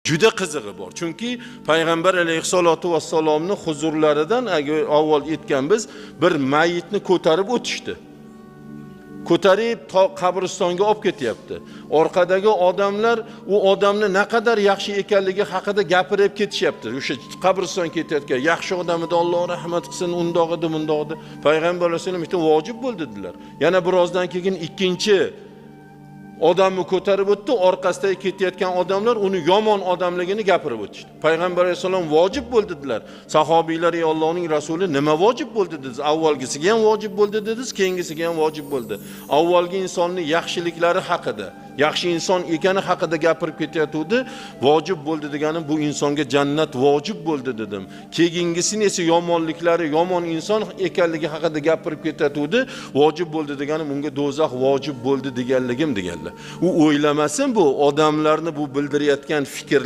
Juda qizig'i bor. Chunki payg'ambar alayhissalatu vassalomni huzurlaridan avval aytganmiz, bir mayitni ko'tarib o'tishdi. Ko'tarib qabristonga olib ketyapti. Orqadagi odamlar u odamni naqadar yaxshi ekanligi haqida gapirib ketishyapti. O'sha qabriston ketayotgan yaxshi odam edi, Alloh rahmat qilsin, undoq edi, bundoq edi. Payg'ambar alayhissalom aytdi, vojib bo'ldi dedilar. Yana birozdan keyin ikkinchi odamni ko'tarib o'tdi, orqasida ketayotgan odamlar uni yomon odamligini gapirib o'tishdi. Payg'ambar alayhissalom vojib bo'ldi dedilar. Sahobiylar, ey Allohning rasuli, nima vojib bo'ldi dedingiz? Avvalgisiga ham vojib bo'ldi dedingiz, keyingisiga ham vojib bo'ldi. Avvalgi insonning yaxshiliklari haqida, yaxshi inson ekani haqida gapirib ketayotgandi, vojib bo'ldi degani bu insonga jannat vojib bo'ldi dedim. Keyingisini esa yomonliklari, yomon inson ekanligi haqida gapirib ketayotgandi, vojib bo'ldi degani bunga do'zax vojib bo'ldi deganligim deganlar. U o'ylamasin bu odamlarni bu bildirayotgan fikrlar.